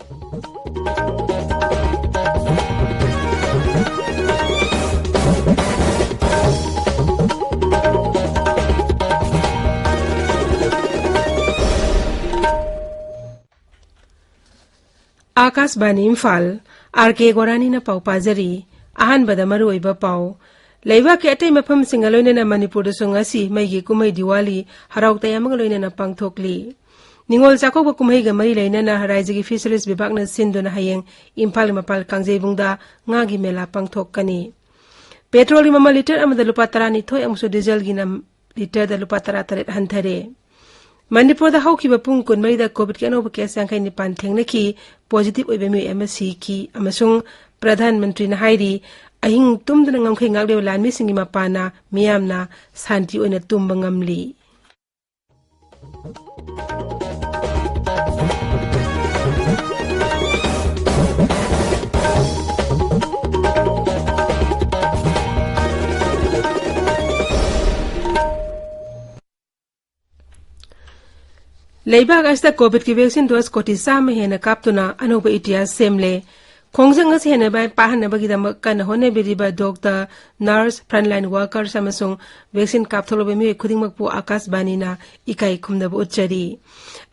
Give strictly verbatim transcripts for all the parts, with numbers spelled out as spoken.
ꯑꯥꯀꯥꯁꯕꯥꯅꯤ Imphal, R ꯀꯦ ꯒꯣꯔꯥꯅꯤꯅ ꯄꯥꯎ ꯄꯥꯖꯔꯤ꯫ ꯑꯍꯥꯟꯕꯗ ꯃꯔꯨꯑꯣꯏꯕ ꯄꯥꯎ꯫ ꯂꯩꯕꯥꯛꯀꯤ ꯑꯇꯩ ꯃꯐꯝꯁꯤꯡꯒ ꯂꯣꯏꯅꯅ ꯃꯅꯤꯄꯨꯔꯗꯁꯨ ꯉꯁꯤ ꯃꯩꯒꯤ ꯀꯨꯝꯍꯩ ꯗꯤꯋꯥꯂꯤ ꯍꯔꯥꯎ ꯇꯌꯥꯝꯕꯒ ꯂꯣꯏꯅꯅ ꯄꯥꯡꯊꯣꯛꯂꯤ꯫ ꯅꯤꯉꯣꯜ ꯆꯥꯛꯀꯧꯕ ꯀꯨꯝꯍꯩꯒ ꯃꯔꯤ ꯂꯩꯅꯅ ꯔꯥꯏꯖ꯭ꯌꯒꯤ ꯐꯤꯁꯔꯤꯁ ꯕꯤꯚꯥꯒꯅ ꯁꯤꯟꯗꯨꯅ ꯍꯌꯦꯡ ꯏꯝꯐꯥꯜꯒꯤ ꯃꯄꯥꯜ ꯀꯥꯡꯖꯩꯕꯨꯡꯗ ꯉꯥꯒꯤ ꯃꯦꯂꯥ ꯄꯥꯡꯊꯣꯛꯀꯅꯤ꯫ ꯄꯦꯇ꯭ꯔꯣꯜꯒꯤ ꯃꯃꯜ ꯂꯤꯇꯔ ꯑꯃꯗ ꯂꯨꯄꯥ ꯇꯔꯥꯅꯤꯊꯣꯏ ꯑꯃꯁꯨꯡ ꯗꯤꯖꯜꯒꯤꯅ ꯂꯤꯇꯔꯗ ꯂꯨꯄꯥ ꯇꯔꯥꯇꯔꯦꯠ ꯍꯟꯊꯔꯦ꯫ ꯃꯅꯤꯄꯨꯔꯗ ꯍꯧꯈꯤꯕ ꯄꯨꯡ ꯀꯨꯟꯃꯔꯤꯗ ꯀꯣꯚꯤꯗꯀꯤ ꯑꯅꯧꯕ ꯀꯦꯁ ꯌꯥꯡꯈꯩ ꯅꯤꯄꯥꯟ ꯊꯦꯡꯅꯈꯤ, ꯄꯣꯖꯤꯇꯤꯚ ꯑꯣꯏꯕ ꯃꯤꯑꯣꯏ ꯑꯃ ꯁꯤꯈꯤ, ꯑꯃꯁꯨꯡ ꯄ꯭ꯔꯙꯥꯟ ꯃꯟꯇ꯭ꯔꯤꯅ ꯍꯥꯏꯔꯤ, ꯑꯍꯤꯡ ꯇꯨꯝꯗꯅ ꯉꯝꯈꯩ ꯉꯥꯛꯂꯤꯕ ꯂꯥꯟꯃꯤꯁꯤꯡꯒꯤ ꯃꯄꯥꯟꯅ ꯃꯤꯌꯥꯝꯅ ꯁꯥꯟꯇꯤ ꯑꯣꯏꯅ ꯇꯨꯝꯕ ꯉꯝꯂꯤ꯫ ꯂꯩꯕꯥꯛ ꯑꯁꯤꯗ ꯀꯣꯚꯤꯗꯀꯤ ꯚꯦꯛꯁꯤꯟ ꯗꯣꯁ ꯀꯣꯇꯤ ꯆꯥꯝꯃ ꯍꯦꯟꯅ ꯀꯥꯞꯇꯨꯅ ꯑꯅꯧꯕ ꯏꯇꯤꯍꯥꯁ ꯁꯦꯝꯂꯦ꯫ ꯈꯣꯡꯖꯪ ꯑꯁꯤ ꯍꯦꯟꯅ ꯃꯥꯏ ꯄꯥꯛꯍꯟꯅꯕꯒꯤꯗꯃꯛ ꯀꯟꯅ ꯍꯣꯠꯅꯕꯤꯔꯤꯕ ꯗꯣꯛꯇꯔ, ꯅꯔꯁ, ꯐ꯭ꯔꯟꯠꯂꯥꯏꯟ ꯋꯥꯔꯀꯔꯁ ꯑꯃꯁꯨꯡ ꯚꯦꯛꯁꯤꯟ ꯀꯥꯞꯊꯣꯛꯂꯕ ꯃꯤꯑꯣꯏ ꯈꯨꯗꯤꯡꯃꯛꯄꯨ ꯑꯥꯀꯥꯁꯕꯥꯅꯤꯅ ꯏꯀꯥꯏ ꯈꯨꯝꯅꯕ ꯎꯠꯆꯔꯤ꯫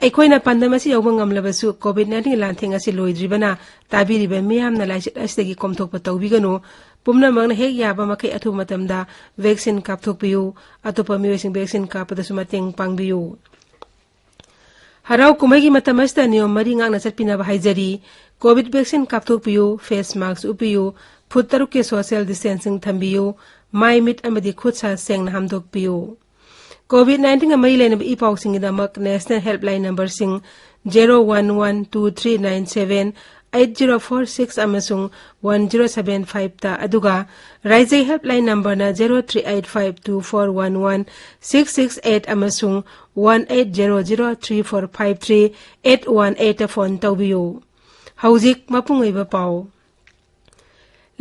ꯑꯩꯈꯣꯏꯅ ꯄꯥꯟꯗꯝ ꯑꯁꯤ ꯌꯧꯕ ꯉꯝꯂꯕꯁꯨ ꯀꯣꯚꯤꯗ ꯅꯥꯏꯟꯇꯤꯟꯒꯤ ꯂꯥꯟꯊꯦꯡ ꯑꯁꯤ ꯂꯣꯏꯗ꯭ꯔꯤꯕꯅ ꯇꯥꯕꯤꯔꯤꯕ ꯃꯤꯌꯥꯝꯅ ꯂꯥꯏꯆꯠ ꯑꯁꯤꯗꯒꯤ ꯀꯣꯝꯊꯣꯛꯄ ꯇꯧꯕꯤꯒꯅꯨ꯫ ꯄꯨꯝꯅꯃꯛꯅ ꯍꯦꯛ ꯌꯥꯕ ꯃꯈꯩ ꯑꯊꯨꯕ ꯃꯇꯝꯗ ꯚꯦꯛꯁꯤꯟ ꯀꯥꯞꯊꯣꯛꯄꯤꯌꯨ꯫ ꯑꯇꯣꯞꯄ ꯃꯤꯑꯣꯏꯁꯤꯡ ꯚꯦꯛꯁꯤꯟ ꯀꯥꯞꯄꯗꯁꯨ ꯃꯇꯦꯡ ꯄꯥꯡꯕꯤꯌꯨ꯫ ꯍꯔꯥꯎ ꯀꯨꯝꯍꯩꯒꯤ ꯃꯇꯝ ꯑꯁꯤꯗ ꯅꯤꯌꯣꯝ ꯃꯔꯤ ꯉꯥꯛꯅ ꯆꯠꯄꯤꯅꯕ ꯍꯥꯏꯖꯔꯤ꯫ ꯀꯣꯚꯤꯗ ꯚꯦꯛꯁꯤꯟ ꯀꯥꯞꯊꯣꯛꯄꯤꯌꯨ, ꯐꯦꯁ ꯃꯥꯁꯛ ꯎꯞꯄꯤꯌꯨ, ꯐꯨꯠ ꯇꯔꯨꯛꯀꯤ ꯁꯣꯁꯤꯌꯦꯜ ꯗꯤꯁꯇꯦꯟꯁꯤꯡ ꯊꯝꯕꯤꯌꯨ, ꯃꯥꯏ ꯃꯤꯠ ꯑꯃꯗꯤ ꯈꯨꯠ ꯁꯥ ꯁꯦꯡꯅ ꯍꯥꯝꯗꯣꯛꯄꯤꯌꯨ꯫ ꯀꯣꯚꯤꯗ ꯅꯥꯏꯟꯇꯤꯟꯒ ꯃꯔꯤ ꯂꯩꯅꯕ ꯏ ꯄꯥꯎꯁꯤꯡꯒꯤꯗꯃꯛ ꯅꯦꯁꯅꯦꯜ ꯍꯦꯜꯞꯂꯥꯏꯟ ꯅꯝꯕꯔꯁꯤꯡ zero one one two three nine seven eight zero four six ꯑꯃꯁꯨꯡ ꯋꯥꯟ ꯖꯤꯔꯣ ꯁꯚꯦꯟ ꯐꯥꯏꯚꯇ, ꯑꯗꯨꯒ ꯔꯥꯏꯖ꯭ꯌꯒꯤ ꯍꯦꯜꯞꯂꯥꯏꯟ ꯅꯝꯕꯔꯅ zero three eight five two four one one six six eight ꯑꯃꯁꯨꯡ one eight zero zero three four five three eight one ꯑꯩꯠꯇ phone ꯇꯧꯕꯤꯌꯨ꯫ ꯍꯧꯖꯤꯛ ꯃꯄꯨꯡ ꯑꯣꯏꯕ ꯄꯥꯎ꯫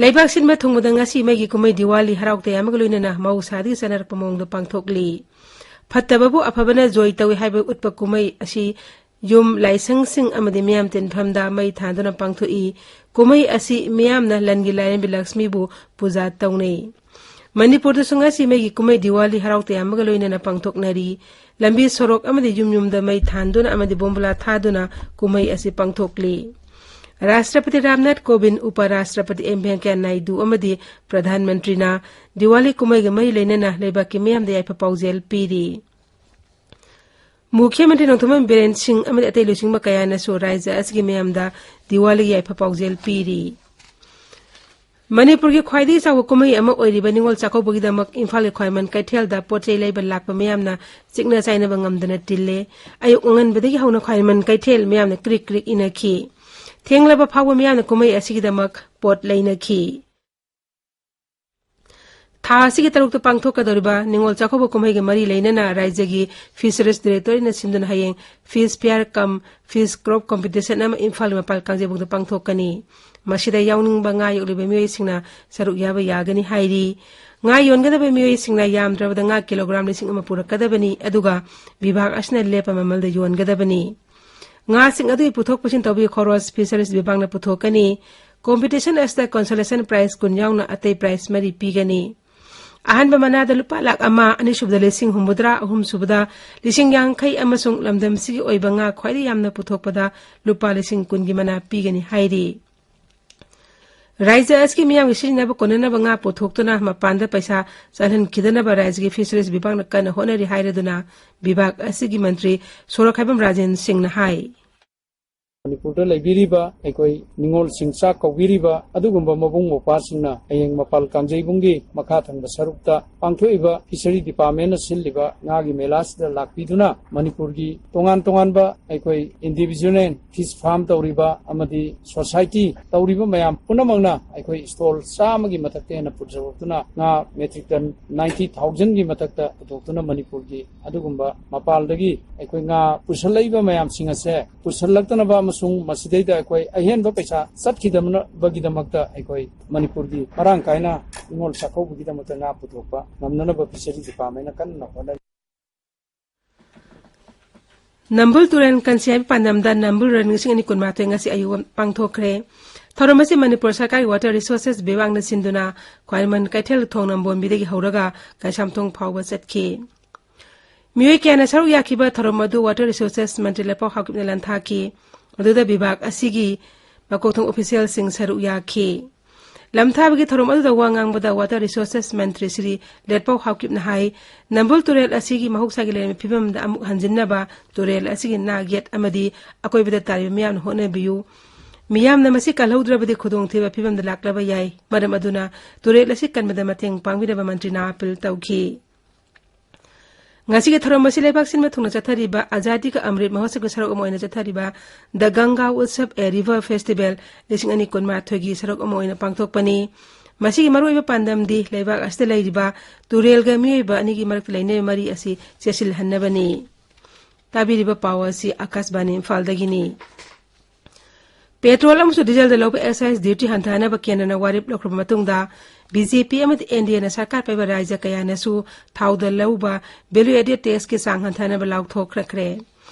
ꯂꯩꯕꯥꯛ ꯁꯤꯟꯕ ꯊꯨꯡꯕꯗ ꯉꯁꯤ ꯃꯩꯒꯤ ꯀꯨꯝꯍꯩ ꯗꯤꯋꯥꯂꯤ ꯍꯔꯥꯎ ꯇꯌꯥꯝꯕꯒ ꯂꯣꯏꯅꯅ ꯃꯍꯧꯁꯥꯗꯒꯤ ꯆꯠꯅꯔꯛꯄ ꯃꯑꯣꯡꯗ ꯄꯥꯡꯊꯣꯛꯂꯤ꯫ ꯐꯠꯇꯕꯕꯨ ꯑꯐꯕꯅ ꯖꯣꯏ ꯇꯧꯏ ꯍꯥꯏꯕ ꯎꯠꯄ ꯀꯨꯝꯍꯩ ꯑꯁꯤ ꯌꯨꯝ, ꯂꯥꯏꯁꯪꯁꯤꯡ ꯑꯃꯗꯤ ꯃꯤꯌꯥꯝ ꯇꯤꯟꯐꯝꯗ ꯃꯩ ꯊꯥꯟꯗꯨꯅ ꯄꯥꯡꯊꯣꯛꯏ꯫ ꯀꯨꯝꯍꯩ ꯑꯁꯤ ꯃꯤꯌꯥꯝꯅ ꯂꯟꯒꯤ ꯂꯥꯏꯔꯦꯝꯕꯤ ꯂꯛꯁꯃꯤꯕꯨ ꯄꯨꯖꯥ ꯇꯧꯅꯩ꯫ ꯃꯅꯤꯄꯨꯔꯗꯁꯨ ꯉꯁꯤ ꯃꯩꯒꯤ ꯀꯨꯝꯍꯩ ꯗꯤꯋꯥꯂꯤ ꯍꯔꯥꯎ ꯇꯌꯥꯝꯕꯒ ꯂꯣꯏꯅꯅ ꯄꯥꯡꯊꯣꯛꯅꯔꯤ꯫ ꯂꯝꯕꯤ ꯁꯣꯔꯣꯛ ꯑꯃꯗꯤ ꯌꯨꯝ ꯌꯨꯝꯗ ꯃꯩ ꯊꯥꯟꯗꯨꯅ ꯑꯃꯗꯤ ꯕꯣꯝꯕꯨꯂꯥ ꯊꯥꯗꯨꯅ ꯀꯨꯝꯍꯩ ꯑꯁꯤ ꯄꯥꯡꯊꯣꯛꯂꯤ꯫ ꯔꯥꯁꯇ꯭ꯔꯄꯇꯤ ꯔꯥꯝꯅꯥꯊ ꯀꯣꯕꯤꯟꯗ, ꯎꯄ ꯔꯥꯁꯇ꯭ꯔꯄꯇꯤ ꯑꯦꯝ ꯚꯦꯡꯀꯌꯥ ꯅꯥꯏꯗꯨ ꯑꯃꯗꯤ ꯄ꯭ꯔꯙꯥꯟ ꯃꯟꯇ꯭ꯔꯤꯅ ꯗꯤꯋꯥꯂꯤ ꯀꯨꯝꯍꯩꯒ ꯃꯔꯤ ꯂꯩꯅꯅ ꯂꯩꯕꯥꯛꯀꯤ ꯃꯤꯌꯥꯝꯗ ꯌꯥꯏꯐ ꯄꯥꯎꯖꯦꯜ ꯄꯤꯔꯤ꯫ ꯃꯨꯈ꯭ꯌ ꯃꯟꯇ꯭ꯔꯤ ꯅꯣꯡꯊꯣꯝꯕꯝ ꯕꯤꯔꯦꯟ ꯁꯤꯡ ꯑꯃꯗꯤ ꯑꯇꯩ ꯂꯨꯆꯤꯡꯕ ꯀꯌꯥꯅꯁꯨ ꯔꯥꯖ꯭ꯌ ꯑꯁꯤꯒꯤ ꯃꯤꯌꯥꯝꯗ ꯗꯤꯋꯥꯂꯤꯒꯤ ꯌꯥꯏꯐ ꯄꯥꯎꯖꯦꯜ ꯄꯤꯔꯤ꯫ ꯃꯅꯤꯄꯨꯔꯒꯤ ꯈ꯭ꯋꯥꯏꯗꯒꯤ ꯆꯥꯎꯕ ꯀꯨꯝꯍꯩ ꯑꯃ ꯑꯣꯏꯔꯤꯕ ꯅꯤꯉꯣꯜ ꯆꯥꯛꯀꯧꯕꯒꯤꯗꯃꯛ ꯏꯝꯐꯥꯜꯒꯤ ꯈ꯭ꯋꯥꯏꯔꯝꯕꯟ ꯀꯩꯊꯦꯜꯗ ꯄꯣꯠ ꯆꯩ ꯂꯩꯕ ꯂꯥꯛꯄ ꯃꯤꯌꯥꯝꯅ ꯆꯤꯛꯅ ꯆꯥꯏꯅꯕ ꯉꯝꯗꯅ ꯇꯤꯜꯂꯦ꯫ ꯑꯌꯨꯛ ꯑꯉꯟꯕꯗꯒꯤ ꯍꯧꯅ ꯈ꯭ꯋꯥꯏꯔꯝꯕꯟ ꯀꯩꯊꯦꯜ ꯃꯤꯌꯥꯝꯅ ꯀ꯭ꯔꯤꯛ ꯀ꯭ꯔꯤꯛ ꯏꯅꯈꯤ꯫ ꯊꯦꯡꯂꯕ ꯐꯥꯎꯕ ꯃꯤꯌꯥꯝꯅ ꯀꯨꯝꯍꯩ ꯑꯁꯤꯒꯤꯗꯃꯛ ꯄꯣꯠ ꯂꯩꯅꯈꯤ꯫ ꯊꯥ ꯑꯁꯤꯒꯤ ꯇꯔꯨꯛꯇ ꯄꯥꯡꯊꯣꯛꯀꯗꯧꯔꯤꯕ ꯅꯤꯉꯣꯜ ꯆꯥꯛꯀꯧꯕ ꯀꯨꯝꯍꯩꯒ ꯃꯔꯤ ꯂꯩꯅꯅ ꯔꯥꯖ꯭ꯌꯒꯤ Fisheries Directorate-ꯅ ꯁꯤꯟꯗꯨꯅ ꯍꯌꯦꯡ Fish Fair cum Fish Crop Competition ꯑꯃ ꯏꯝꯐꯥꯜꯒꯤ ꯃꯄꯥꯜ ꯀꯥꯡꯖꯩꯕꯨꯡꯗ ꯄꯥꯡꯊꯣꯛꯀꯅꯤ꯫ ꯃꯁꯤꯗ ꯌꯥꯎꯅꯤꯡꯕ ꯉꯥ ꯌꯣꯛꯂꯤꯕ ꯃꯤꯑꯣꯏꯁꯤꯡꯅ ꯁꯔꯨꯛ ꯌꯥꯕ ꯌꯥꯒꯅꯤ ꯍꯥꯏꯔꯤ꯫ ꯉꯥ ꯌꯣꯟꯒꯗꯕ ꯃꯤꯑꯣꯏꯁꯤꯡꯅ ꯌꯥꯝꯗ꯭ꯔꯕꯗ ꯉꯥ ꯀꯤꯂꯣꯒ꯭ꯔꯥꯝ ꯂꯤꯁꯤꯡ ꯑꯃ ꯄꯨꯔꯛꯀꯗꯕꯅꯤ, ꯑꯗꯨꯒ ꯕꯤꯚꯥꯒ ꯑꯁꯤꯅ ꯂꯦꯞꯄ ꯃꯃꯜꯗ ꯌꯣꯟꯒꯗꯕꯅꯤ꯫ ꯉꯥꯁꯤꯡ ꯑꯗꯨꯒꯤ ꯄꯨꯊꯣꯛ ꯄꯨꯁꯤꯟ ꯇꯧꯕꯒꯤ ꯈꯣꯔꯣꯁ Fisheries ꯕꯤꯚꯥꯒꯅ ꯄꯨꯊꯣꯛꯀꯅꯤ꯫ Competition ꯑꯁꯤꯗ consolation prize ꯀꯨꯟ ꯌꯥꯎꯅ ꯑꯇꯩ prize ꯃꯔꯤ ꯄꯤꯒꯅꯤ꯫ ꯑꯍꯥꯟꯕ ꯃꯅꯥꯗ ꯂꯨꯄꯥ ꯂꯥꯈ ꯑꯃ, ꯑꯅꯤꯁꯨꯕꯗ ꯂꯤꯁꯤꯡ ꯍꯨꯝꯐꯨꯇꯔꯥ, ꯑꯍꯨꯝꯁꯨꯕꯗ ꯂꯤꯁꯤꯡ ꯌꯥꯡꯈꯩ ꯑꯃꯁꯨꯡ ꯂꯝꯗꯝꯁꯤꯒꯤ ꯑꯣꯏꯕ ꯉꯥ ꯈ꯭ꯋꯥꯏꯗꯒꯤ ꯌꯥꯝꯅ ꯄꯨꯊꯣꯛꯄꯗ ꯂꯨꯄꯥ ꯂꯤꯁꯤꯡ ꯀꯨꯟꯒꯤ ꯃꯅꯥ ꯄꯤꯒꯅꯤ ꯍꯥꯏꯔꯤ꯫ ꯔꯥꯖ꯭ꯌ ꯑꯁꯤꯒꯤ ꯃꯤꯌꯥꯝꯒꯤ ꯁꯤꯖꯤꯟꯅꯕ ꯀꯣꯟꯅꯅꯕ ꯉꯥ ꯄꯨꯊꯣꯛꯇꯨꯅ ꯃꯄꯥꯟꯗ ꯄꯩꯁꯥ ꯆꯠꯍꯟꯈꯤꯗꯅꯕ ꯔꯥꯖ꯭ꯌꯒꯤ Fisheries ꯕꯤꯚꯥꯒꯅ ꯀꯟꯅ ꯍꯣꯠꯅꯔꯤ ꯍꯥꯏꯔꯗꯨꯅ ꯕꯤꯚꯥꯒ ꯑꯁꯤꯒꯤ ꯃꯟꯇ꯭ꯔꯤ ꯁꯣꯔꯣꯛꯈꯥꯏꯕꯝ ꯔꯥꯖꯦꯟ ꯁꯤꯡꯅ ꯍꯥꯏ꯫ ꯃꯅꯤꯄꯨꯔꯗ ꯂꯩꯕꯤꯔꯤꯕ ꯑꯩꯈꯣꯏ ꯅꯤꯉꯣꯜꯁꯤꯡ ꯆꯥꯛ ꯀꯧꯕꯤꯔꯤꯕ ꯑꯗꯨꯒꯨꯝꯕ ꯃꯕꯨꯡ ꯃꯧꯄ꯭ꯋꯥꯁꯤꯡꯅ ꯍꯌꯦꯡ ꯃꯄꯥꯜ ꯀꯥꯡꯖꯩꯕꯨꯡꯒꯤ ꯃꯈꯥ ꯊꯪꯕ ꯁꯔꯨꯛꯇ ꯄꯥꯡꯊꯣꯛꯏꯕ Fishery Department-ꯅ ꯁꯤꯜꯂꯤꯕ ꯉꯥꯒꯤ ꯃꯦꯂꯥꯁꯤꯗ ꯂꯥꯛꯄꯤꯗꯨꯅ ꯃꯅꯤꯄꯨꯔꯒꯤ ꯇꯣꯉꯥꯟ ꯇꯣꯉꯥꯟꯕ ꯑꯩꯈꯣꯏ individual fish farm ꯇꯧꯔꯤꯕ ꯑꯃꯗꯤ society ꯇꯧꯔꯤꯕ ꯃꯌꯥꯝ ꯄꯨꯝꯅꯃꯛꯅ ꯑꯩꯈꯣꯏ stall ꯆꯥꯝꯃꯒꯤ ꯃꯊꯛꯇ ꯍꯦꯟꯅ ꯄꯨꯊꯣꯛꯇꯨꯅ ꯉꯥ metric ton ninety thousand-ꯒꯤ ꯃꯊꯛꯇ ꯄꯨꯊꯣꯛꯇꯨꯅ ꯃꯅꯤꯄꯨꯔꯒꯤ ꯑꯗꯨꯒꯨꯝꯕ ꯃꯄꯥꯜꯗꯒꯤ ꯑꯩꯈꯣꯏ ꯉꯥ ꯄꯨꯁꯜꯂꯛꯏꯕ ꯃꯌꯥꯝꯁꯤꯡ ꯑꯁꯦ ꯄꯨꯁꯜꯂꯛꯇꯅꯕ ꯑꯃꯁꯨꯡ ꯃꯁꯤꯗꯩꯗ ꯑꯩꯈꯣꯏ ꯑꯍꯦꯟꯕ ꯄꯩꯁꯥ ꯆꯠꯈꯤꯗꯅꯕꯒꯤꯗꯃꯛꯇ ꯑꯩꯈꯣꯏ ꯃꯅꯤꯄꯨꯔꯒꯤ ꯃꯔꯥꯡ ꯀꯥꯏꯅ ꯅꯤꯉꯣꯜ ꯆꯥꯛꯀꯧꯕꯒꯤꯗꯃꯛꯇ ꯉꯥ ꯄꯨꯊꯣꯛꯄ ꯉꯝꯅꯅꯕ Fishery Department-ꯅ ꯀꯟꯅ ꯍꯣꯠꯅꯔꯤ꯫ ꯅꯝꯕꯨꯜ ꯇꯨꯔꯦꯜ ꯀꯟꯁꯤ ꯍꯥꯏꯕ ꯄꯥꯟꯗꯝꯗ ꯅꯝꯕꯨꯜ ꯔꯟ ꯂꯤꯁꯤꯡ ꯑꯅꯤ ꯀꯨꯟꯃꯥꯊꯣꯏ ꯉꯁꯤ ꯑꯌꯨꯛ ꯄꯥꯡꯊꯣꯛꯈ꯭ꯔꯦ꯫ ꯊꯧꯔꯝ ꯑꯁꯤ ꯃꯅꯤꯄꯨꯔ ꯁꯔꯀꯥꯔꯒꯤ Water Resources ꯕꯤꯚꯥꯒꯅ ꯁꯤꯟꯗꯨꯅ ꯈ꯭ꯋꯥꯏꯔꯝꯕꯟ ꯀꯩꯊꯦꯜ ꯊꯣꯡ ꯅꯝꯕꯣꯟꯕꯤꯗꯒꯤ ꯍꯧꯔꯒ ꯀꯩꯁꯥꯝꯊꯣꯡ ꯐꯥꯎꯕ ꯆꯠꯈꯤ꯫ ꯃꯤꯑꯣꯏ ꯀꯌꯥꯅ ꯁꯔꯨꯛ ꯌꯥꯈꯤꯕ ꯊꯧꯔꯝ ꯑꯗꯨ Water Resources ꯃꯟꯇ꯭ꯔꯤ ꯂꯩꯄꯥꯎ ꯍꯥꯎꯀꯤꯞꯅ ꯂꯥꯟꯊꯥꯈꯤ꯫ ꯃꯗꯨꯗ ꯕꯤꯚꯥꯒ ꯑꯁꯤꯒꯤ ꯃꯀꯣꯛꯊꯣꯡ ꯑꯣꯐꯤꯁꯤꯌꯦꯜꯁꯤꯡ ꯁꯔꯨꯛ ꯌꯥꯈꯤ꯫ ꯂꯝꯊꯥꯕꯒꯤ ꯊꯧꯔꯝ ꯑꯗꯨꯗ ꯋꯥ ꯉꯥꯡꯕꯗ Water Resources ꯃꯟꯇ꯭ꯔꯤ ꯁ꯭ꯔꯤ ꯂꯦꯠꯄꯥꯎ ꯍꯥꯎꯀꯤꯞꯅ ꯍꯥꯏ, ꯅꯝꯕꯨꯜ ꯇꯨꯔꯦꯜ ꯑꯁꯤꯒꯤ ꯃꯍꯧꯁꯥꯒꯤ ꯂꯩꯔꯝꯕ ꯐꯤꯕꯝꯗ ꯑꯃꯨꯛ ꯍꯟꯖꯤꯟꯅꯕ ꯇꯨꯔꯦꯜ ꯑꯁꯤꯒꯤ ꯅꯥꯛ ꯌꯦꯠ ꯑꯃꯗꯤ ꯑꯀꯣꯏꯕꯗ ꯇꯥꯔꯤꯕ ꯃꯤꯌꯥꯝꯅ ꯍꯣꯠꯅꯕꯤꯌꯨ꯫ ꯃꯤꯌꯥꯝꯅ ꯃꯁꯤ ꯀꯜꯍꯧꯗ꯭ꯔꯕꯗꯤ ꯈꯨꯗꯣꯡꯊꯤꯕ ꯐꯤꯕꯝꯗ ꯂꯥꯛꯂꯕ ꯌꯥꯏ꯫ ꯃꯔꯝ ꯑꯗꯨꯅ ꯇꯨꯔꯦꯜ ꯑꯁꯤ ꯀꯟꯕꯗ ꯃꯇꯦꯡ ꯄꯥꯡꯕꯤꯅꯕ ꯃꯟꯇ꯭ꯔꯤꯅ ꯑꯥꯄꯤꯜ ꯇꯧꯈꯤ꯫ ꯉꯁꯤꯒꯤ ꯊꯧꯔꯝ ꯑꯁꯤ ꯂꯩꯕꯥꯛ ꯁꯤꯟꯕ ꯊꯨꯡꯅ ꯆꯠꯊꯔꯤꯕ ꯑꯖꯥꯗꯤ ꯀ ꯑꯃ꯭ꯔꯤꯠ ꯃꯍꯣꯠꯁꯕꯒꯤ ꯁꯔꯨꯛ ꯑꯃ ꯑꯣꯏꯅ ꯆꯠꯊꯔꯤꯕ ꯗ ꯒꯪꯒꯥ ꯎꯠꯁꯕ ꯑꯦ ꯔꯤꯚꯔ ꯐꯦꯁꯇꯤꯚꯦꯜ ꯂꯤꯁꯤꯡ ꯑꯅꯤ ꯀꯨꯟꯃꯥꯊꯣꯏꯒꯤ ꯁꯔꯨꯛ ꯑꯃ ꯑꯣꯏꯅ ꯄꯥꯡꯊꯣꯛꯄꯅꯤ꯫ ꯃꯁꯤꯒꯤ ꯃꯔꯨꯑꯣꯏꯕ ꯄꯥꯟꯗꯝꯗꯤ ꯂꯩꯕꯥꯛ ꯑꯁꯤꯗ ꯂꯩꯔꯤꯕ ꯇꯨꯔꯦꯜꯒ ꯃꯤꯑꯣꯏꯕ ꯑꯅꯤꯒꯤ ꯃꯔꯛꯇ ꯂꯩꯅꯔꯤꯕ ꯃꯔꯤ ꯑꯁꯤ ꯆꯦꯠꯁꯤꯜꯍꯟꯅꯕꯅꯤ꯫ ꯇꯥꯕꯤꯔꯤꯕ ꯄꯥꯎ ꯑꯁꯤ ꯑꯀꯥꯁꯕꯥꯅꯤ ꯏꯝꯐꯥꯜꯗꯒꯤꯅꯤ꯫ ꯄꯦꯇ꯭ꯔꯣꯜ ꯑꯃꯁꯨꯡ ꯗꯤꯖꯜꯗ ꯂꯧꯕ ꯑꯦꯛꯁꯥꯏꯖ ꯗ꯭ꯌꯨꯇꯤ ꯍꯟꯊꯍꯟꯅꯕ ꯀꯦꯟꯗ꯭ꯔꯅ ꯋꯥꯔꯦꯞ ꯂꯧꯈ꯭ꯔꯕ ꯃꯇꯨꯡꯗ, ꯕꯤ ꯖꯦ ꯄꯤ ꯑꯃꯗꯤ ꯑꯦꯟ ꯗꯤ ꯑꯦꯅ ꯁꯔꯀꯥꯔ ꯄꯥꯏꯕ ꯔꯥꯖ꯭ꯌ ꯀꯌꯥꯅꯁꯨ ꯊꯥꯎꯗ ꯂꯧꯕ value added tax ꯀꯤ ꯆꯥꯡ ꯍꯟꯊꯍꯟꯅꯕ ꯂꯥꯎꯊꯣꯛꯈ꯭ꯔꯈ꯭ꯔꯦ꯫